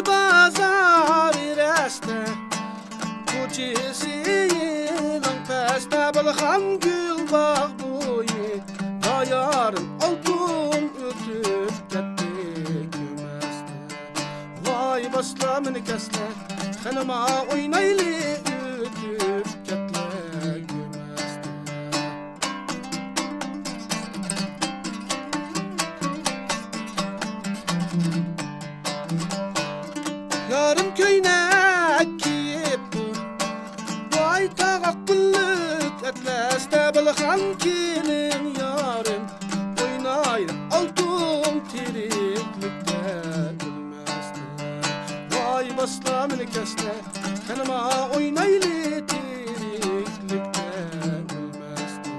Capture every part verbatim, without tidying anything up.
بازار رەستە، كوچىسى يېنىڭ پەستە، بىلخان گۈل باغ بويى، دايارىم ئالتۇن ئۆتۈپ كەتتى كۆرمەستە. ۋاي باسلا مېنى كەسلە، خېنىما ئوينايلى ئۆتۈپ كەتلە كۆرمەستە. يارىم كۆينەك كىيىپتۇ، ۋاي تاغاق گۈللۈك ئەتلەستە، بىلخان كېلىن يارىم، ئوينايلى ئالتۇن تىرىكلىكتە ئۆلمەستە. ۋاي باسلا مېنى كەسلە، خېنىما ئوينايلى تىرىكلىكتە ئۆلمەستە.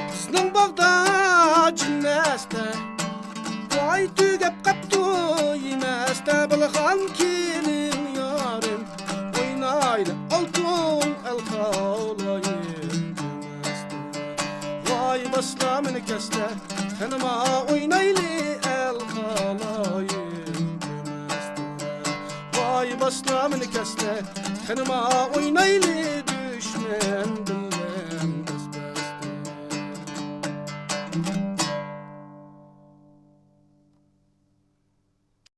بىزنىڭ باغدا جىننەستە، ۋاي تۈگەپ قاپتۇ يېمەستە، بىلخان كېلىن يارىم، ئوينايلى ئالتۇن ئەل خالايىق دېمەستە. ۋاي باسلا مېنى كەسلە، خېنىما ئوينايلى ئەل خالايىق دېمەستە. ۋاي باسلا مېنى كەسلە، خېنىما ئوينايلى دۈشمەن بىلەن بەس-بەستە.